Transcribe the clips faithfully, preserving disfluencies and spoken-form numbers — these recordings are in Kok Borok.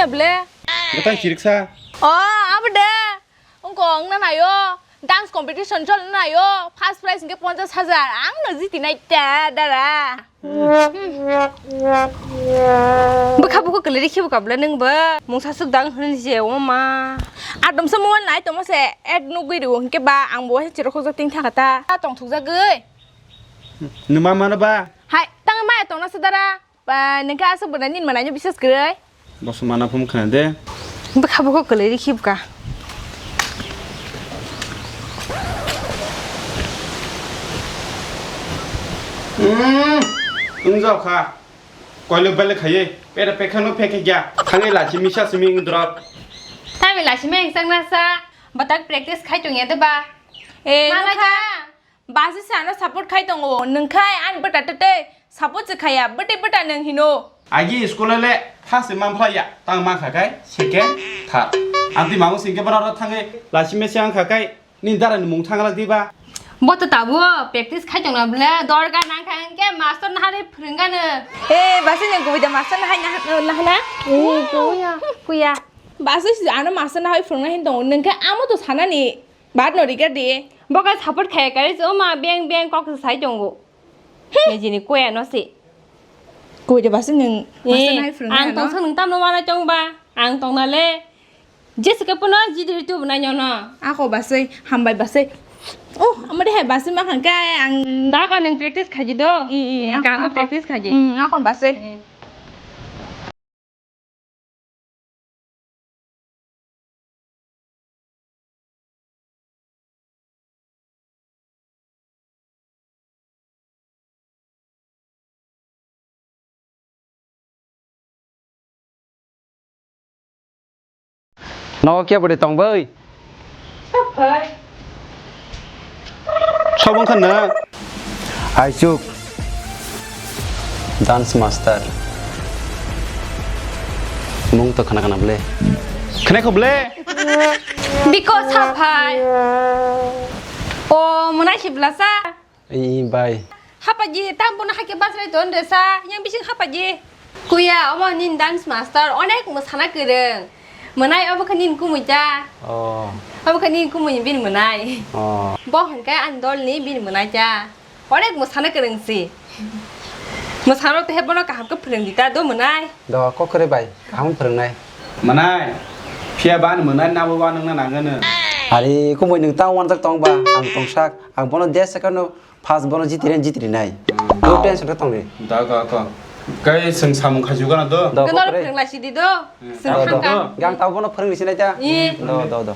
Ble. Gatang chiriksa. O, abo de. Wngkong na nayo. Dance competition chol na nayo. First prize hwnkhe ponchash hajar. Ang no jiti nai ta, dara. Bwkha bwkha kwlwi rikhi bwkha bwle nwng bo. Mungsa swk dang hwnwi se, o ma. Atomsa mobile nai tongma se, ad nugwi rw hwnkhe ba, ang bo waisa chirok hokjak ting thaka ta. Ta tongthokjagwi. Nwng ma mano ba? Hai, tang maya tongna se dara. Ba, nwng khe aswk bwna nini mwnaino biswas kwrwi? Boso mana phum khna de. Bwkha bwkha kwlwi rikhi bwkha. Hmm, wng jao kha. Koilo bele khaiye, pera pekha no pekhe gya. Thangwi lachi misa simi wng drop. Thangwi lachi me wng chang na sa, batak practice khai tong ya de ba. Eh, mana nukha. Kha? Basi se ano support khai tongo, nwng khai ani bwta tete support se khaya, bwtwi bwta nwng hino. Agi school le first man phlaiya, tang man kha kai second, third. Amtwi mamo singke bara ro thangwi lachi mesi ang kha kai, ni dara ni mung thangla diba? Bo to tabo practice khai tongna bwle, dorga nang kha hwnkhe master nahari phwrwngano. Eh, basi nwng kubui da master nahai nah-, nahana? Eh, kuya, kuya. Basi se ano master nahai phwrwngna hin tongo, nwng khe amo to sanani. Bat no riga di. Boka support khaya kare se oma beng beng kok se sai tongo. Nijini koya no se. Koi de basi nwng master hai phwrwng ang tong sang nwng tamno mana chong ba. Ang tong na le. Jessica puno jidi tu bana nyono. Ako basi hambai basi. Oh, amade hai basi ma khang kai ang. Da ka nwng practice khaji do. I, i, ako, ka ako practice khaji. Hmm, ako basi. Nogo kebo de tong bai? Sabo wngkha na? Aichuk. Dance master. Mung to khana khana ble. Khana kho ble? Biko saphai. O, mwnai si blasa. Ii, bai. Hapaji, tang bono hakhe bachrai ton resa, yang bising hapaji. Kuya, omo nini dance master, onek mwsana kwrwng. Mwnai obo khe nini kumui cha. Oh. Obo khe nini kumui bini mwnai. Oh. Bo hwnkhe ani dolni bini mwnai cha. Onek mwsana kwrwng si. Mwsana rok to hebono kaham khe phwrwng di ta do mwnai. Do, kok kwrwi bai, kaham phwrwngnai. Mwnai, phiya ba ani mwnai nabo ba nungna nangano. Ari, kumui nung tang wanjak tong ba, ang tongsak, ang bono de second no. First bono jitiri jitiri nai. Hmm. No tension khe tongdi. Da ka ka. Kai seng samung khaiju gana do. Do, Kenal kokre. Phrwng lai sidi do. Hmm. Seng Do, do. Thangka. Gang tau bono phrwng sinai ta. Ye. Do, do, do.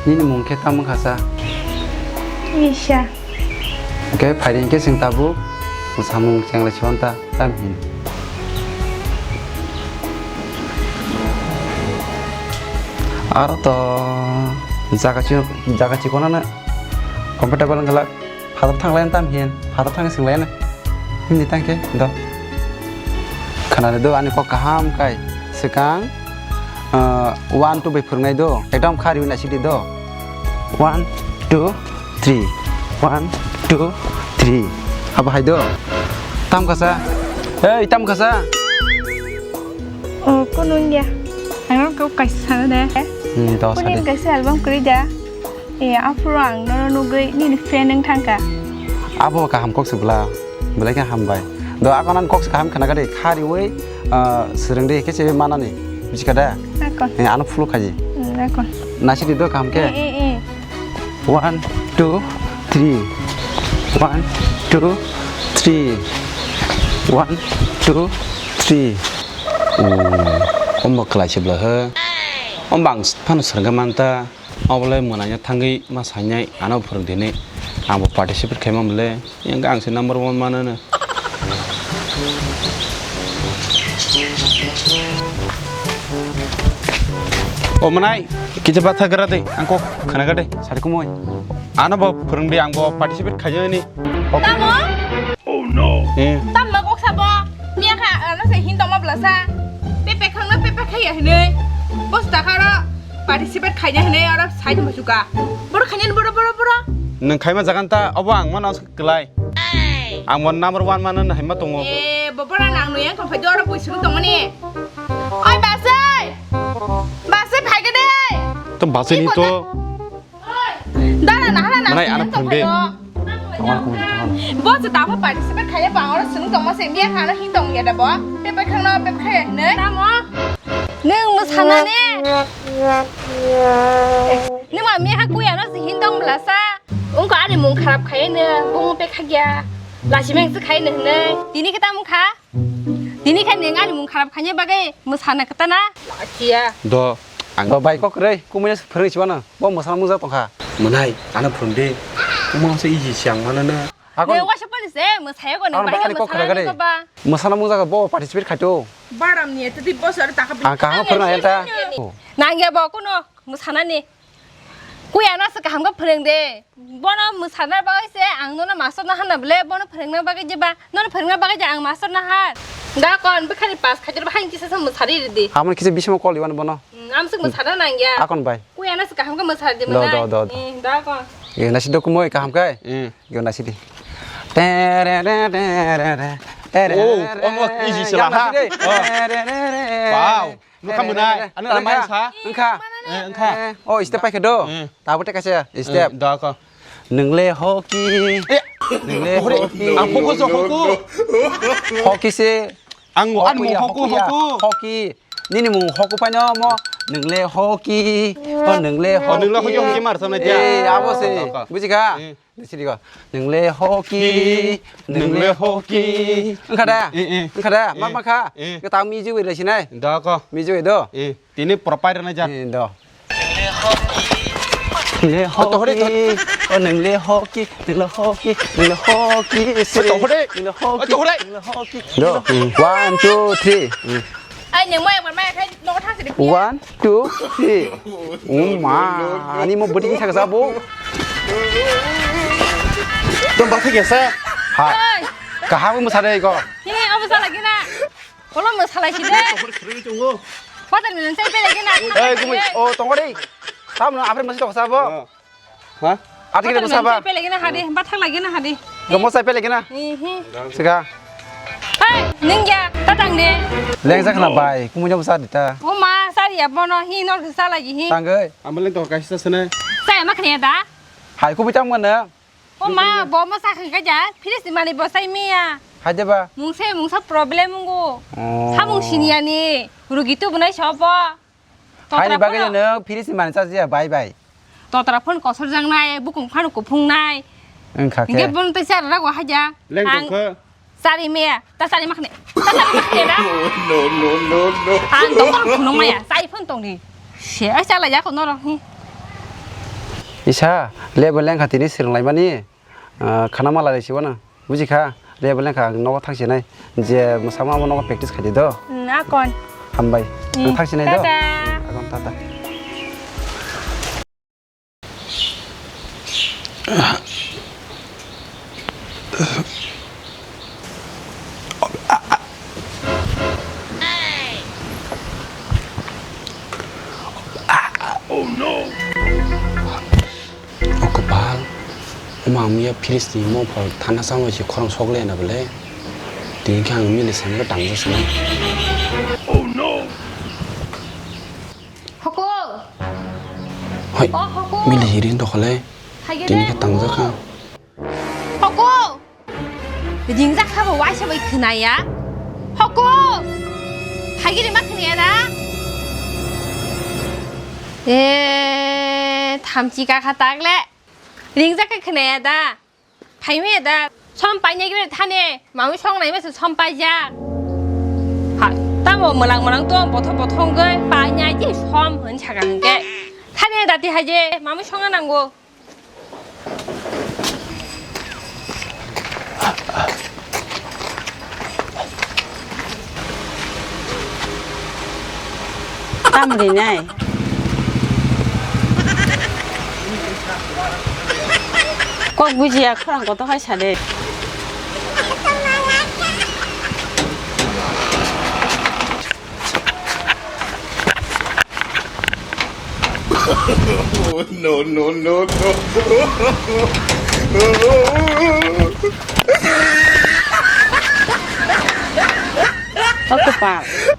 Nini mung khe tamo khasa? Isha. Khe phaidi khe seng tabuk samung chenglai sibanta. Tam hin. Aro to jaga chi, jaga chikona na comfortable wngkha lak. Father thanglai tam hin, father thang singlai na. Himni tang khe do. Khana do ani kok kaham kai. Swkang, ah, one, two bai phwrwngnai do. Ekdam khari wina sidi do. One, two, three. One, two, three. Abo hai do. Tam kasa. Ei, tam kasa. Oh, kono wngya. Ang kok kaisa sana de. Hmm, to sadi. Kuni kaisa album kuri da. Eh, aphuru ang nono nugwi nini fan wng thangkha. Abo kaham kok se bwla. Belai khe hambai. Do akonan kok se kaham khana gade khariwi, ah, swrwng de khe se manani. Bujikha da? Akon. Eh, ano phuluk khaji. Hmm, akon. Nasidi do kaham khe. Eh, eh, eh. One, two, three. One, two, three. One, two, three. Oh, ombo kwlai se bwla he. Ombo ang phano swrwngkha manta. Obolai mwnaino thangwi ma sainai ano phwrwng dinai. Angbo participate khaima mole. Yang ang se number one manano. O mwnai, kisa batha gra de, ang kok khana ga de, sari kumoi. Ano bo phwrwng di, ang bo participate khayo ni. Tamo? Oh no. Eh. Tam ma kok sabo. Miya kha, ano se hin tongma blasa. Pepe khangno pepe khaya hinoi. Bos ta kharo participate khaya hinoi aro sai tongma suka. Boro khanya boro, boro, boro. Nang khaima jagan ta, obo ang mano. Kwlai. Ang bo number one mano hai ma tongo. Eh, Bopora nang nuyang kong phai doro bui suru tongmani. Oi basai. Basai phai gede. To basai ni to. Dara nahara nang. Manai ano phone de. Bo se tabo participate khaya bang oro suru tongma se miya khana hin tong ya da bo. Pepe khana pepe khaya ne. Tamo. Nung mo sana ne. Nung ma miya ha kuya no se hin tong blasa. Ungko ani mung kharap khaya ne. Bung pe khagya. Lasi meng se khaya ne ne. Tini kita mung kha. Tini khe nwng ani mung kharap khaina bagwi mwsana kwtana? Lachiya. Do, ang do bai kok rei, kumui phwrwng siwano. Bo mwsana mungsa tongkha. Mwnai, ano phwrwng di. Omo se easy siang mano na. Akon. Nwng waisa pori se, mwsaya ko nwng bai kok khwrwng gari. Mwsana mungsa bo participate khaito. Baram ni ete di bosor taka. Ang kaham phwrwng ayanta. Nangya bo kuno mwsana ni. Kuya no se kaham khe phwrwng de. Bono mwsana bagwi se ang nono master na hana bole, bono phwrwngna bagwi je ba, nono phwrwngna bagwi je ang master na ha. Da kon bwkhani pass khaijak ba hain kisa se mwsari ridi. Amon kisa bisimo kol iwan bono. Hmm, am se mwsana nangya. Akon bai. Kuya no se kaham khe mwsari de. Do, mwnai. Do, do, do. Hmm, da kon. Ye nasi dokumoi kaham kai. Hmm. Yo nasi di. Tere re re re re. Tere re re re. Oh, omo easy sela ha. Nasi de. Oh. Tere re re re. Wow. Nukha mwnai, ano ramai sa? Wngkha. Eh, wngkha. Oh, step paikha do. Eh. Tabo teka se, step. Eh, da ka. Nwngle hoki. Eh. Nwngle hoki. Ang hoku so hoku. Hoki se. Ang, ang mo hoku, hoku. Hoki. Nini mung hoku paino mo. Nwngle hoki. Oh, nwngle hoki. Oh, nwngle hoki, hoki mar samna ja. Eh, abo se. Da ka. Buji kha? Eh. Siri go. Nwngle hoki, nwngle hoki. Wngkha da? Eh, eh. Wngkha da? Ma, eh, ma kha? Eh. Ke tang music wi rasi nai. Da ko. Music wi do. Eh, tini propai rana ja. Eh, do. Nwngle hoki. O, nwngle hoki, nwngle hoki, nwngle hoki. Oh, to hore. Nwngle hoki, nwngle hoki. Do. One, two, three. Ai, neng mo ekbar mai khai nogo thang sidi. One, two, three. Oh ma, ani mo bwtwi saksa bo. Tong ba thik asa. Ha. Oi. Kaham mo sare ko. He, abo sala gina. Kolo mo sala sidi. Patar ni sai pele gina. Ei, gumi. Oh, tong dei. Tam no apre masi tong sa bo. Ha? Ati kene bwsa ba? Pele gina hadi, bathak lagi na hadi. Gomo sai pele gina. Ihi. Siga. Hey, ningya, tatang de. Leng jak na bai, kumui jam sa dita. O ma, sari ya bono hi nor sa lagi hi. Tangoi. Amalen to kaisa sene. Saya ma khne da? Hai kubi tam mana? O ma, bo ma sa khne ka ja, firis mani bo sai miya. Hai de ba. Mungse mungsa problem ngo. Oh. Samung siniya ni, rugi tu bunai sobo. Haini bagwi no phiri si mani chajiya bai bai. Totra phone kosor jang nai, bukung phano kuphung nai. Wngkha khe. Hingke bono tei chara rago haja. Leng tongkha. Chari meya, ta chari makhne. Ta chari makhne da. No, no, no, no. Ang tongkha khunung maya, chai phone tongdi. Se, ai chala ya kono rok hi. Isa, lebo lengkha tini sirang lai mani. Ah, khana mala resi wana. Buji kha, re bole kha, ang nogo thang sinai. Je, sama amo nogo practice khai di do. Na kon. Hambai. Ang thang sinai do. Tata. Akon tata. Oh no! O kwpal, omo ang miya fridge ni mopor thana chama se khorang sok le na bole. Tini khe ang mili sengno tangja sinai. Oh no! Hoko! Hoi, o Hoko! Mili hirin dokhole. Tini khe tangjak ang. Hoko! Ringjak sabo waisa bai khwnaya. Hoko! Phaigiri ma khwnaya da? E, thamchi ka kha tak le. Ringjak khe khwnaya da? Phaimaya da? Som painai gre thane, mami song nai mese som paijak. Ha, tamo mwnang mwnang to bothok bothok wngwi painai je som hwn saka hwnkhe. Thane dati hai je, mami songna nango. Tam rinai. Kok bujiya khorang kotor khai sade. No, no, no, no. O kwpal.